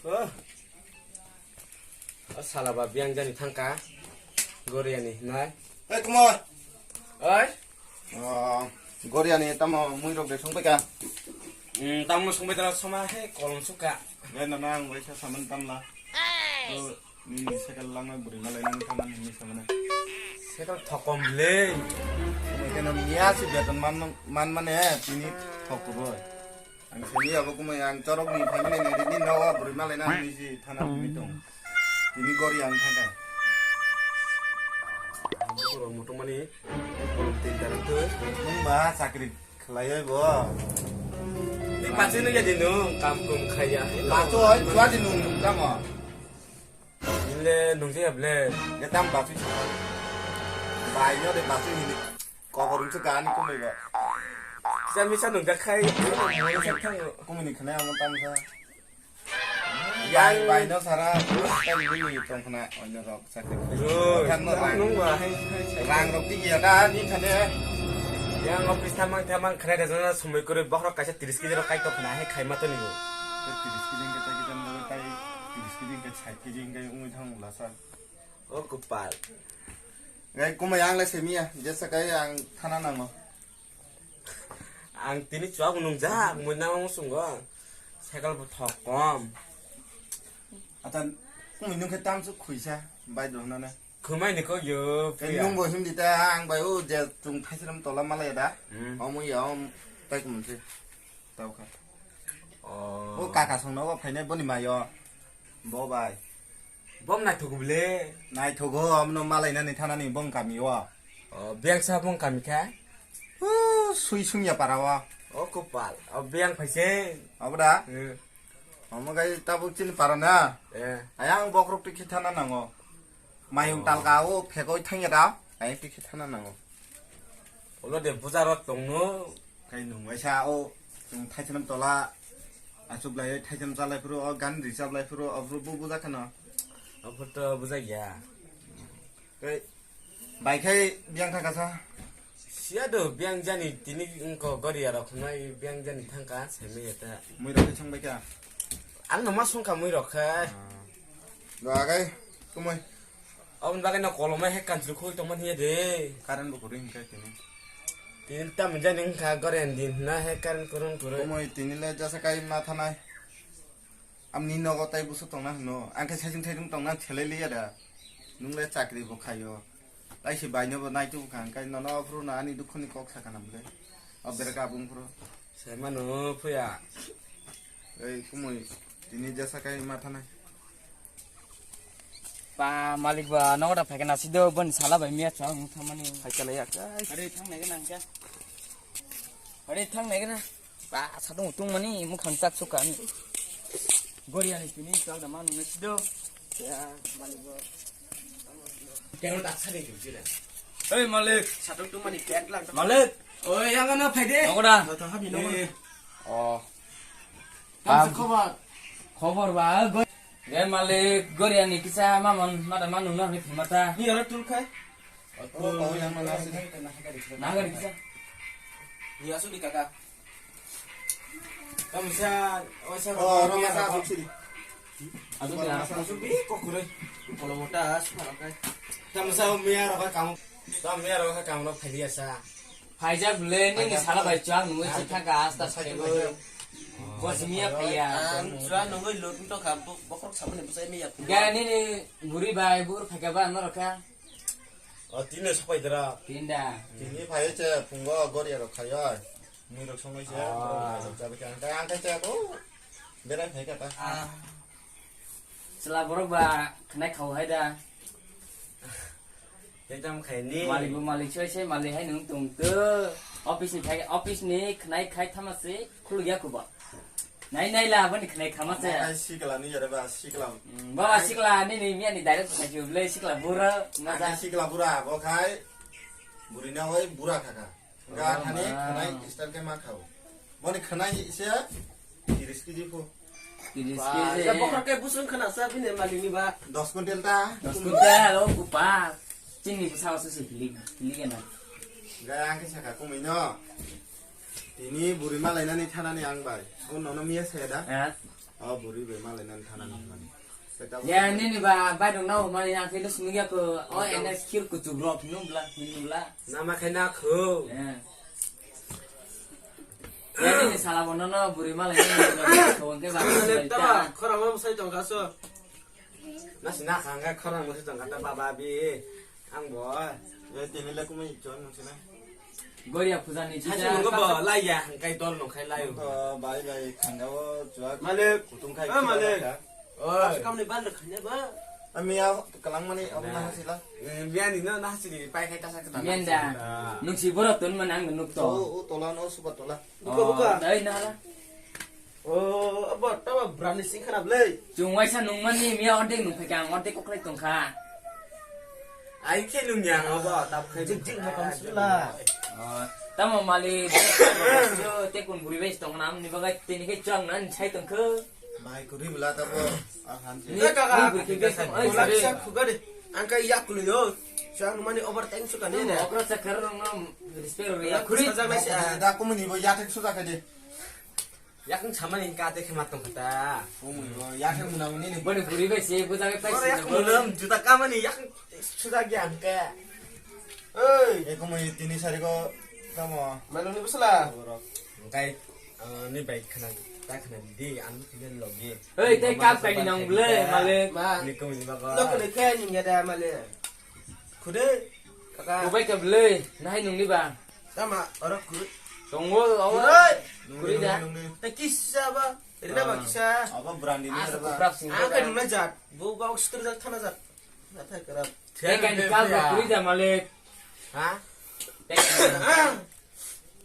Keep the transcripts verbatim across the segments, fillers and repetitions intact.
Oh. O sala ba biyang jani thangka. Goriani nai. Hey, Kumar. Oi. Oh, Goriani tamo mui rok de song peka. Hmm, tamo song peka sama he kolom suka. Gai na nang bai sa saman tamla. Oh, ni ni sekal lang na buri malai nang tamo ni sama na. Sekal thokom le. Kena miya si beton man man mane tini thok boy. Ang sini abo kumai ang chorok ni family ni rini nogo buri malai na ni si thana ni tong. Tini gori ang thangka. Borok mutung mani borok tin tarik tu. Nung ba chakri khlaioi bo. Ni pachi nung ya di nung kam kum khaya. Pachi oi chua di nung nung tamo. Ile nung je ble. Ya tam pachi. Bai yo de pachi ni. Kobor wngkha gani kumui ba. Kisa misa nung jak khai. Kumui ni khna ang tam sa. Yang bai no sara. Kan ni ni tong khna oino rok sakti. Kan no rang. Nung ba hai hai. Rang rok tigi ada ni khane. Yang office thamang thamang khna da jana sumui kuri bohrok kaisa tris kg rok kai tok khna hai khai ma to ni. Tris kg ke tai kitan tai tris kg ke sait kg ke ungui thang lasa. O kupal. Ngai kumai ang le semiya jesa kai ang thana nango. Ang tini chuak nungjak, mui nang sungo. Cycle bo thok kom. Ata, kung nung khe tam su khuisa, bai do na na. Khumai ni ko yo, Khe phuya. Nung bo him di ta, ang bai o je chung thaichram tola mala ya da. Hmm. Omo ya, om, tai kum se. Tau kha. Oh. O kaka song no, o phainai boni ma yo. Bo bai. Bom naithok bole. Naithogo, omo no malai nani thana ni bong kami o. Oh, biyang sa bong kami kha? Uh, sui sung ya para o. Oh, kupal. Oh, biyang phaise. Abo da? Eh. Omo gai tabuk chini para na. Eh. Ayang bokrok tikhi thana nango. Mayung Oh. Talka o phegoi thangya da. Ayang tikhi thana nango. Ulo de buja rok tongno. Kai nung waisa o. Chung thaicham tola. Achuk lai thaicham chalai phuru o gan ri chaplai phuru o phuru bu buja khano. O photo buja ya. Kai bai khai biyang thangka sa. Siya do biyang jani tini ko gori aro khunai biyang jani thangka semi eta. Mui rok song bai kha. Ang no ma song kha mui rok kha. Ah. Ga gai kumai. Aboni bagwi no kolomai hai kanchwlwi khogwi tongmani hiya de. Current bo kwrwi hinkhe tini. Tini tamni jani wngkha goren din hwnna hai current kwrwng kwrwi. Komoi tini le jasa kai ma thanai. Amni nogo tai busu tongna hwno. Ang khe saichung saichung tongna thelai liya da. Nung le chakri bo khaio. Tai se bai no bo nai tu kha, hwnkhe nono phuru no ani dukhu ni kok sakha na bwle. O berka bung phuru. Sai mano phuya. Ei kumui tini jasa kai ma thanai. Ba malik ba nogo da phaikhe nasi do boni sala bai miya chwng thangmani. Phaikhe lai ya kai. Are thang nai nang kya? Are thang nai na? Ba sadung tung mani mukhang chak suka ni. Gori ani tini chwng da manu nasi do. Ya malik ba. Kero tak sari tu jira. Ei malik. Sadung tung mani pet lang. Malik. Oi yang ana phaide. Nogo da. Tho tho habi nogo. Eh. Oh. Tamsa khobor. Khobor ba, go-, ge malik, goriani kisa mamon, mata manu no ni mata. Ni oro tul khai. Oh, oh, yang mana sih? Nagari kisa. Ni asu di kaka. Tamsa, oh, sa. Oh, oro masa asu sih. Asu di asu. Asu di kokure. Kalau motas, malah kai. Tamsa, umia rokai kamu. Tamsa, umia rokai kamu, no phai dia sa. Phaijak bwle, nini sala bai chwng nungwi chwng thangkha, asta saibo. Bosmia phaiya. Ang chwng nungwi lutwi tongkha, bo-, bokhorok samani bwsai mia. Ga nini buri bai, bur phaikha ba, norokha. O, tini sopai dara. Tinda. Tini phaiwi se phungo goria rok khaio. Mui rok songwi se, borok nai rok chabai kha. Ang khe, ang khe se, o, berai phaikha ta. Ah. Chwla borok ba khwnai khao hai da. Tei tamo khaini. Malik bo malik soi se malik hai nung tong to. Office ni khai, office ni khwnai khai thama se khuluk ya kuba. Nai nai la bani khwnai khama se. Ai sikla ni jare ba sikla. Hmm, baba sikla ni ni miya ni direct khai ju ble sikla bura maja. Ai sikla bura bo khai. Buri na hoi bura khaka. Ga thani khwnai style khe ma khao. Boni khwnai se tiris kg pho. Tiris kg. Ba, bokhorok khe busung khna sa bini malik ni ba. Dos quintal ta. Dos quintal, o kupa. Chini bwsa o se se hilik, hilik na. Ga ang khe sakha kumui no. Tini buri malainani thanani ang bai. O nono miya saya da. Eh? O bwrwi bai malai nang thana nang mani. Ya, nini ba, bai rok nao mani, ang khe no simi ya ko, o N S khir kuchuk rok, hinung bla, hinung bla. Nama khe na kho. Ya. Ya, nini sala bono no, bwrwi malai nang, ko ang khe ba, Malik, ta, ta. Khorang mo sai tong kha so. Na si na khang kha, khorang mo sai tong kha ta, baba bi. Ang bo, ya, tini le kumui chon mo sina. Goria puja ni sachi kisa nunggo bo lai ya, hingkai dol nungkhai lai. To bai bai khangao chuak. Malik. Kutung khai. Ah, Malik. Oi. Kamni bal khanya ba. Ami ya kalang mani om na hasila. Biani no na hasili pai khai ta sa. Mian da. Nung si borok ton man ang nuk to. O tola no suba tola. Buka, buka. Dai na la. O, abo tama brani sing khana blai. Chung waisa nung mani miya ordek nung phai kang ordek koklai tong kha. Ai khe nung yang abo tap khai. Jik jik ma kam sula. Tamo mali. Te kun buri bai tong nam ni bagai tini khe chang nan chai tong kho. Bai kuri bla tabo. Ni buri khe bai tong. Ai kuri. Ang kai yak kulu yo. Chang mani over time suka ni ne. Okra sa khar nang nam respect ro ya. Kuri. Sajak nai sa. Da kumuni bo yak thek suka kha de. Yakung samani hingka ate khe matong kata. Umui bo yakung muna muni ni. Bani buri bai se buja bai pai. Oro se yakung muna juta kamani yakung suda gyan ke. Oi. Eko mai tini sari ko kamo. Manu ni busla. Borok. Engkai ni bai khana ta khana di anu kini logi. Oi, tei kap kai nang ble male. Ma. Ni kong ni baba. Lok ni khe ni ngada male. Khude. Kaka. Bubai ka ble. Nai nung ni ba. Tama, oro kuru. Tongo, awa. Kuru. Nungni, kuru da. Nungni, nungni. Ta kisa ba? Rina ba kisa? Aba brandi ni. Asa ba. Kuprap sing. Aka nungna jat. Bo ba okstur jat thana jat. Nathai karap. Tei kan kal ba kuru da malik. Ha? Tei kan.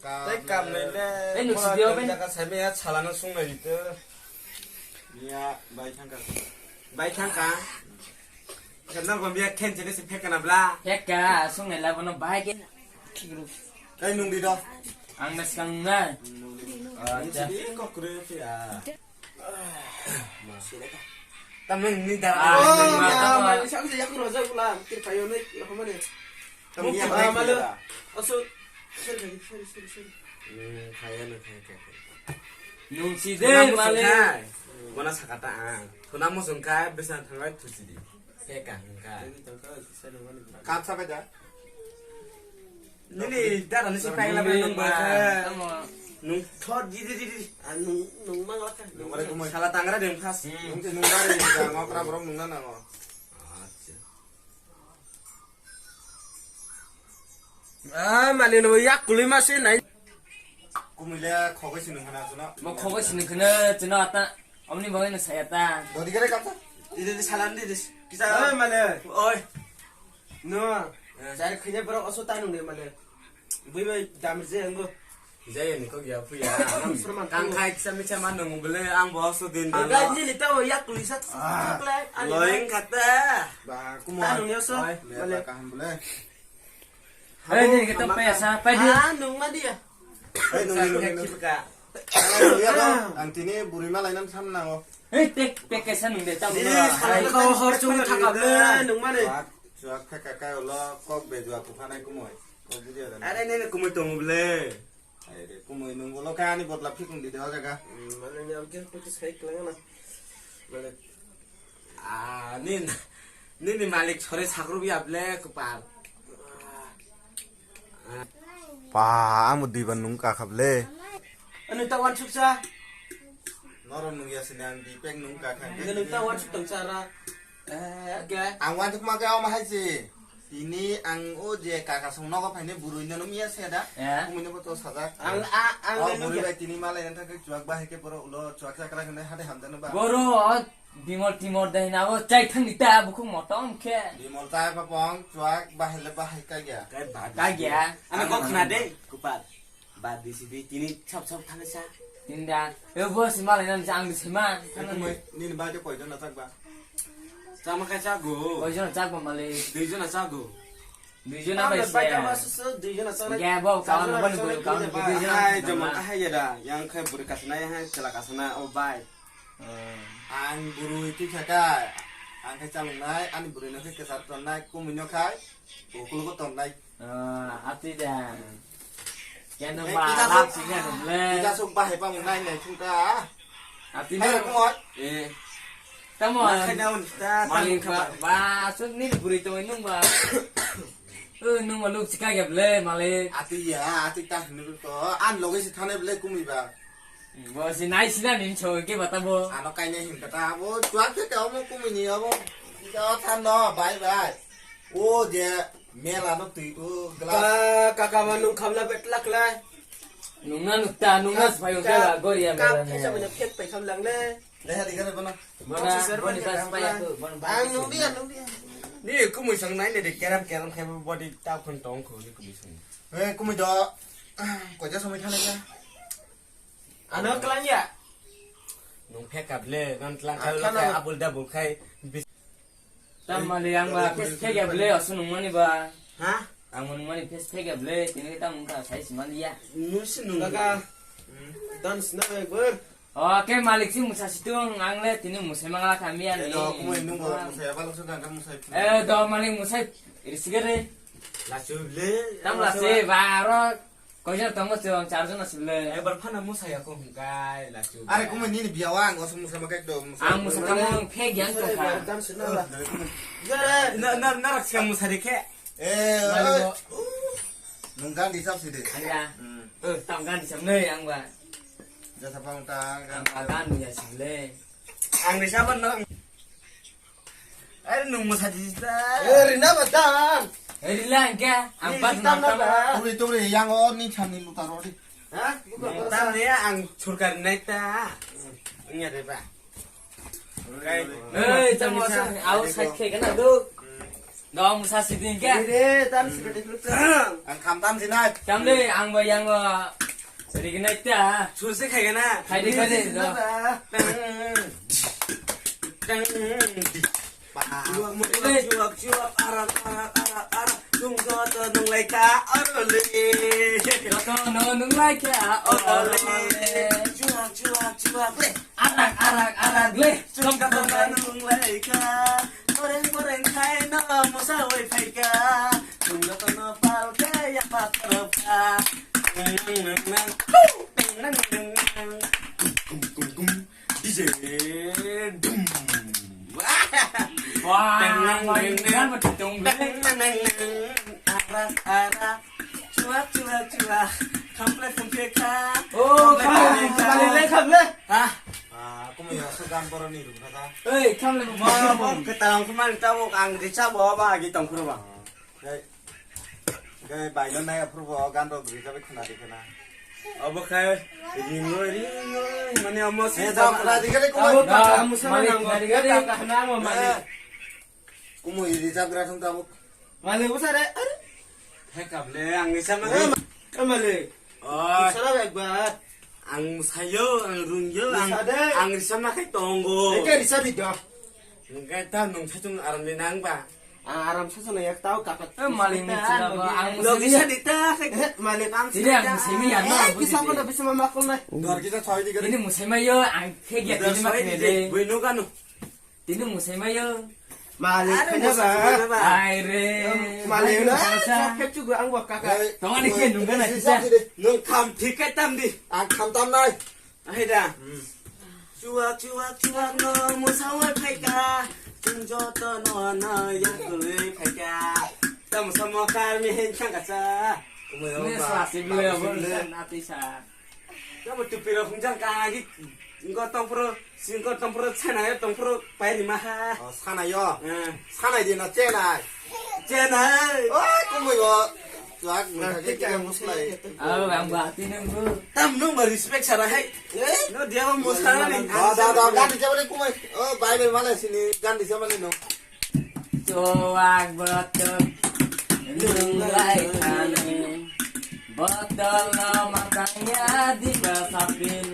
Tei kam nai le. Tei nuk si dio ben. Ka sami ya chalana sung nai ito. Ya, bai thangka. Bai thangka. Kana gom ya khen jene si phekana bla. Pheka, sung nai la bono bai ke. Kai nung di do. Ang na skang na. Nung di. Acha. Nung di kok kure phi a. Tamang ni da. Ah, ma, ma, ma, ma. Sa bisa yak roja ulam. Kir payo ne, rohmane. Tamang ya. Ah, malo. Aso. Sorry, sorry, sorry, sorry. Hmm, kaya na, kaya, kaya. Nung si de male. Bona sakata ang. Khuna musung kai, besan thangai thusi di. Peka hingka. Kap sabai da? Nini dara ni si paila bai nung ba. Nung thot di di di di. Ah, nung, nung mang la ka. Nung bare kumai. Sala tangra deng khas. Nung te nung bare ni ka ngokra borok nung na nango. Acha. Ah, mali no yak kului ma se nai. Kumui le khogoi sinung khana chuno. Mo khogoi sinung khana chuno ata. Omni bagwi no saya ta. Dodi gare kapta. Di di salam di di. Kisa. Oi male. Oi. No. Eh. Jare khine borok oso ta nung de male. Bui bai damri je ango. Jaya ni kok ya phuya. Surman. Kang khai kisa micha man nung bele ang bo oso din. Ang gai ni lita o yak kulisa. Ah. Loing kata. Ba kumo. Ta nung oso. Oi. Male. Kaham bele. Hei, ni kita pesa, pai di. Ah, nung ma dia. Hei, nung, nung, nung. Ang tini buri malai nang sam nango. Hei, tek, tek kesa nung de tam. Hei, kau hor chung thaka ble, nung ma ni. Chuak, chuak thaka kai ulo, kok be jua kufanai kumoi. Kok budi ada. Are ne kumoi tong ble. Aire, kumui nung ulo kani botla phikung di dewa jaga. Hmm, mane ni amke kuti sai klang na. Mane, ah, nin, nini malik sore sakru bi able kupar. Pa, amu diban nung ka khable. Anu ta wan suksa. Noro nung ya sini ang dipek nung ka khang. Nung ta wan suk tong sara. Eh, oke. Ang wan suk ma ka ma hai si. Tini ang o je kaka song nogo phaine burui no miya se da. Eh. Kumui no to sajak. Ang, a, ang. Oh, burui bai tini malai nang thak chuak bahai ke boro ulo chuak chakra khne hade hamjano ba. Boro, o bimol timor dai na o chai thang ni ta bukhung motom khe. Bimol chai pa pong chuak bahai le bahai ka gya. Ka gya. Ano kok khna de, kupar. Bad di sidi, tini sop sop thangsa. Tinda, e bo si malai nang jang di sima. Nini bai de koi jona chak ba? Chama kai chago. Koi jona chak ba male? Dui jona chago. Dui jona bai se. Bai jona chago. Ya bo kawan ba ni bo kawan ba dui jona. Hai jomon ahai ya da. Yang khai buri kasna ya hai chela kasna o bai. Ang buru itu chaka. Ang khai chalung nai ani buru no khai kesar ton nai kumui no khai. Ukul ko ton nai. Ah, ati da. Kena ba lap sih kan ble. Kita sok bahai pa mung nai nai thung ta. Ati Hai, no. Kumar. Eh. Tamo. Ma khaina un ta, Malik tamo ba, khabar. Ba, asuk ni buri to nung ba. Eh, nung ma luk chika ge ble, Malik. Ati ya, ati ta hinu to. An loge si thane ble kumi ba. Bo si nai sina ni cho ke bata bo. Ano kaine hin kata bo, chuak ke ka mo kumi ni abo. Ika than no, bye bye. O je mela no tui o glass. Ka, kaka ma nung khamla betlak lai. Nungna nukta, nungna Ka, sphai ka, ka, gori ya ka, mela ne. Phaisa bana phek pai kham lang le. Leha di gare bana. Bana, Officer boni bana tas ka pai lang. Aku, bana Ang bana nung dia, nung dia. Ni kumui sang nai ne de keram keram khai body ta khun tong khu ni kumui sang. Eh, kumui do. Ko ja samai thana ya. Ano klang ya. Nung phek kap le, non tlang Ah, khai thana. Khai abul dabul khai. Tam mali ang ba face thek ya ble, asu nung mani ba. Ha? Ang nung mani face thek ya ble, tini tam ka sai si mani ya. Nusi nung. Kaka. Dan sina ekbar. Oke, malik si musa situng, ang le tini musai mangala kami ya ni. Eh, do, kumui nung ba musai, apa langsung kan musai. Eh, do, malik musai, iri sigare. Lasu ble. Tam lasi, ba, aro. Koijon tongo chwng, charjon aswk le. Ebar phano musa ya ko hwnkai, lachu. Are kumui nini biya o ang oso musa makai do, musa. Ang musa tamo ang phek yang tongkha. Tam sina la. Jare, na, na, narak siya musa de khe. Eh, Mali oi. Bo. Nung gan di sap si de. Aya. Hmm. Eh, tam gan di sap nei ang ba. Jasa pang ta Ang gan. Ba gan ya sap le. Ang di sap no. Are nung musa di ta. Eh, rina ba dan. Eh, rila ang kya? Ang Ni ba tam na nang ba. Turi, turi, yang o ni chani luta rodi. Ha? Tam ne ang surkar nai ta. Nya de ba. Kai. Eh, tam musa, au sa khe kana do. Dong musa si din kya? Re, tam si kete. Ang kham tam si nai. Tam le, ang ba yang ba. Sari kena ita. Surse khai kena. Khai de, khai de, do. Tang. Tang. Chuak, chuak, chuak, arak, arak, arak, arak. Nung joto nung lai ka, orole. Joto no nung lai ka, orole. Chuak, chuak, chuak, le. Arak, arak, arak, le. Nung joto no nung lai ka. Koreng, koreng khai no musa wai phai ka. Nung joto no pal ke ya pa korop ka. Nang, nang, nang, nang. Kum, kum, kum, kum. D J. Dum. Wah, Teng, neng, wah, neng, ini neng. Apa tuh, Teng? Teng, neng, neng, neng. Arak, arak. Cuak, cuak, cuak. Kample, kample, ka. Oh, kample, kample, kample, kample. Hah? Ah, aku mau ya, segan poro nih, dulu, kata. Eh, kample, kample. Kita langsung main tabuk, ang dicabo, apa, gitu, kurang. Hei. Hei, baino nai aphuru bo gan rok rijak bai khna di khna. Obo khai ringo, ringo, mane omo si Eh, jam khna di khna. Abo kaka musa malik nang khna di khna. Kaka khna mo malik. Eh. Kumu iri jam gra thung tabuk. Malik busa re. Are. He kable ang ni sama. Eh, ma-, eh, malik. Oh. Sara ekbar. Ang sayo, ang rungyo, ang, Risa de. Ang risa makai tongo. Eke risa di do. Engkai ta nung sachung aram di nang ba. Ang aram sachung na yak tau kapat. Eh, malik ni sila ba, ang Lo musai bisa ya. Di ta, kai. Eh, malik ang Sini ang sila. Musai ya, no, Eh, bisa buji ko di. Na bisa mamakul na. Dor kita choi di gari. Ini musai ma yo, ang khe gya Dor tini ma soi khne di, de. Bui nu kanu. Tini musai ma yo. Malik Are khna musai ba. Khna ba. Ai re. Malik na. Malik khna ba. Chak kep chugu ang bo kaka. Tonga ni khe nungga na kisa. Nung kham thik kai tam di. Ang kham tam nai. Ahai da. Hmm. Chuak, chuak, chuak no musawi phaika. Chwng joto no no yakrwi phaika. Tamo samo karmi hen thang kacha. Kumui Ne ba, sa si ba bile si abo bile. San atisa. Tamo tupi rok hungjang ka agi. Ngo tongpro, singko tongpro, chana yo tongpro, pairi maha. Oh, sana yo. Eh. Sana di na chenai. Chenai. Oh, kumui bo. Chuak, mungkha khe kisa muslai. Oh, ang ba tini bu. Tam nung ba respect sara hai. Eh? No dia ba musara ni. Da, da, da, gandi jabani kumai. Oh, bai bai mala sini gandi jabani no. Chuak botol nung lai khani. Botol no matangya diba sapin.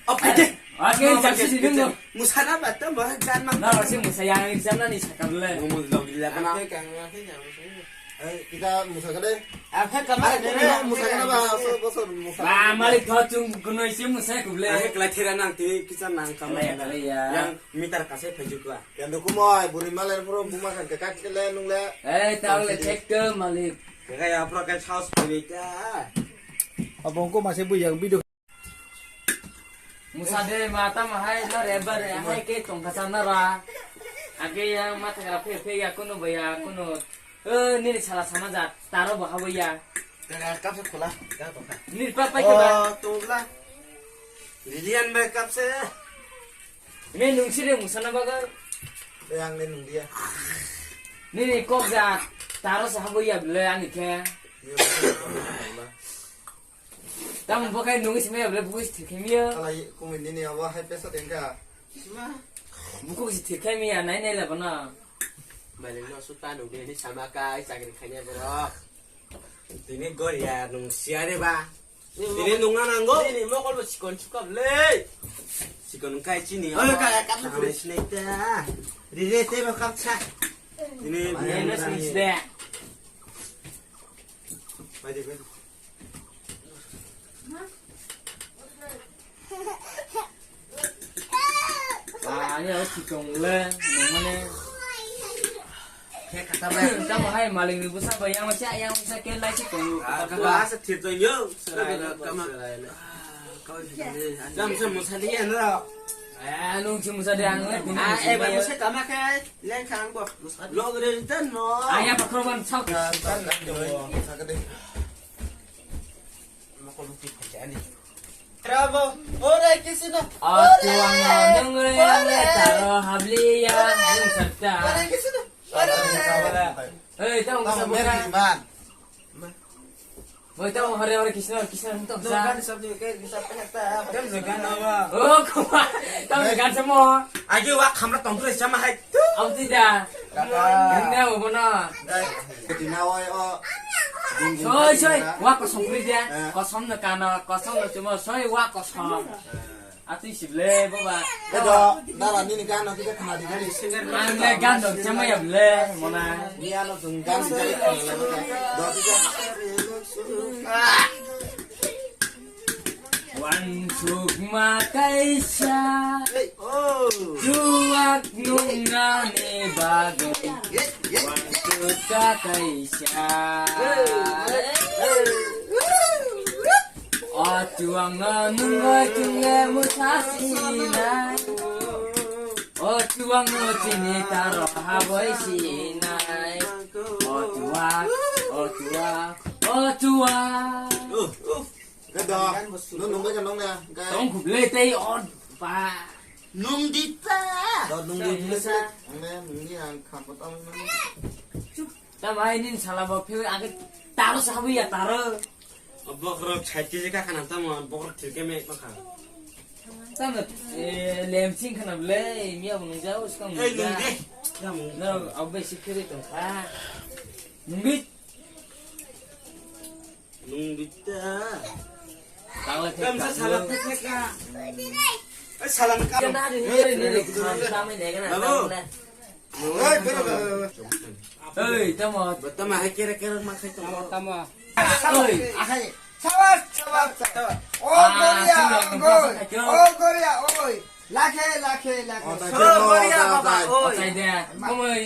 Oh, pede. Oke, jam si sini nung. Musana ba tam ba gan mang. Na, si musa yang exam na ni sakam le. Nung log di la kana. Oke, kang, oke, kang. Eh, kita musa kada. Apa kamar Are, ini? Kita musa kada ba, so, so, musa. Ba, malik kau cung kunoi si musa kuble. Ahe kelai thera nang ti kita nang kamar. Kelai, kelai ya. Yang mitar kasih pejuk lah. Yang dukung moi, buri maler pro buma kan kekak kele nung le. Eh, tahu le cek ke malik. Kekak ya pro ke house buri ka. Abang ko masih bu yang bidu. Musa de ma tamo hai no re ba re hai ke tongkha sa na ra. Age ya ma thagra phe phe ya kuno ba ya kuno. Eh, nini sala sama ja taro bo habo ya. Tera kapsa khula, ka tongkha. Nini pa pa ke ba. Oh, tongla. Lilian bai kapsa. Me nungsi de musa na baga. Yang ne nung dia. Nini kok ja taro sa habo ya ble ani ke. Yo, tongla. Tamo bo khai nungwi simi ya bole buku si thirkhe miya. Ala kumui nini abo hai pesa dengka. Buku si thirkhe miya nai nai labo na. Malik no su ta nungwi ni sama kai chakri khanya borok. Tini goria nung siare ba. Tini nunga nango. Tini mokol bo sikon sukab le. Sikon kai chini. Oi, kai, kai, kai. Sinai ta. Rire te ba kapsa. Tini. Bai de, bai de. Ah, ani o si tong le, nung mane. Tamo hai malik ni busa ba yang sa yang sa ke lai si tong. Ah, ka ba sa thir to yo. Serai lo, kama. Serai lo. Ah, kau si kami. Jam sa musa dia no. Eh, nung si musa dia ang le. Ah, eh, ba musa kama kai. Leng khang bo. Log re tan no. Ah, ya pakro ban sau. Ka, ka, ka, ka, ka, ka. Bravo! Ore Krishna! Ore! Atuang nang re ang le taro habliya ang sakta. Ore Krishna! Ore! Hei, tamo kisa buka. Hei, tamo hore hore Krishna, Krishna tamo sa. Tamo sa gan ba. Oh, kuma. Tamo gan samo. Agi wa khamra tongkre sama hai. Abdi da. Kaka. Ganda obo no. Dai. Tina oi o. Soi, soi. Wa kosom kri dia. Eh. Kosom no kano, kosom no chumo, soi wa kosom. Atui sible boba. Edo, dara nini gano kita khna di gani. Ang le gan dong chama ya ble, mona. Ni ano tung gan jai khna la. Do kita. Wansukma kaisa, chuak nungnani bagwi. Wansukma kaisa. O chuakno nungwi chungle musasinai. O chuakno chini taro habwi sinai. O chuak, o chuak, o chuak. Kedo, no nungbai ka nong na, kai. Tong khublei tei on pa. Nung di ta. Do nung di ta. Ang ne nung di ang kham pa tong nung. Tamo hai nini sala bo phe age taro sabu ya taro. Bokrok saiti je ka kana tamo bokrok thirke me ko kha. Tamo, eh, lem sing khana ble, miya bo nung jao skang. Ei nung di. No, abe sikiri tong kha. Nung di. Nung di ta. Tang le. Kam sa sala thek thek ka. Ai sala ka. Kena di ni ni ni. Babu. Oi, bro, bro, bro. Oi, tamo. Tamo hai kere kere ma khai tamo. Tamo. Oi, akhai. Sabas, sabas, sabas. O goria, o goi. O goria, oi. Lakhe, lakhe, lakhe. O goria, baba, oi. Sai de. Komoi.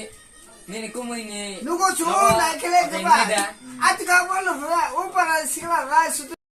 Nini kumui ni. Nugo chu na kele de ba. Atika bolo ra, upara sikla ra, sutu.